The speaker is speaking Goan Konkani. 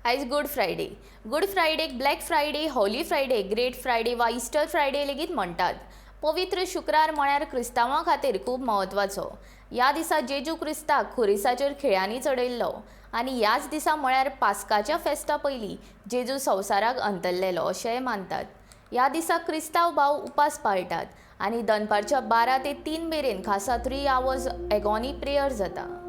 आयज गुड फ्रायडे. गुड फ्रायडेक Black Friday, Holy Friday, Great Friday वा इस्टर फ्रायडे लेगीत म्हणटात. पवित्र शुक्रार म्हळ्यार क्रिस्तांवां खातीर खूब म्हत्वाचो. ह्या दिसा जेजू क्रिस्ताक खुरिसाचेर खिळ्यांनी चडयल्लो आनी ह्याच दिसा, म्हळ्यार पास्काच्या फेस्ता पयलीं, जेजू संवसाराक अंतरलेलो अशेंय मानतात. ह्या दिसा क्रिस्तांव भाव उपास पाळटात आनी दनपारच्या 12 ते 3 मेरेन खासा 3 आवर्स एगॉनी प्रेयर जाता.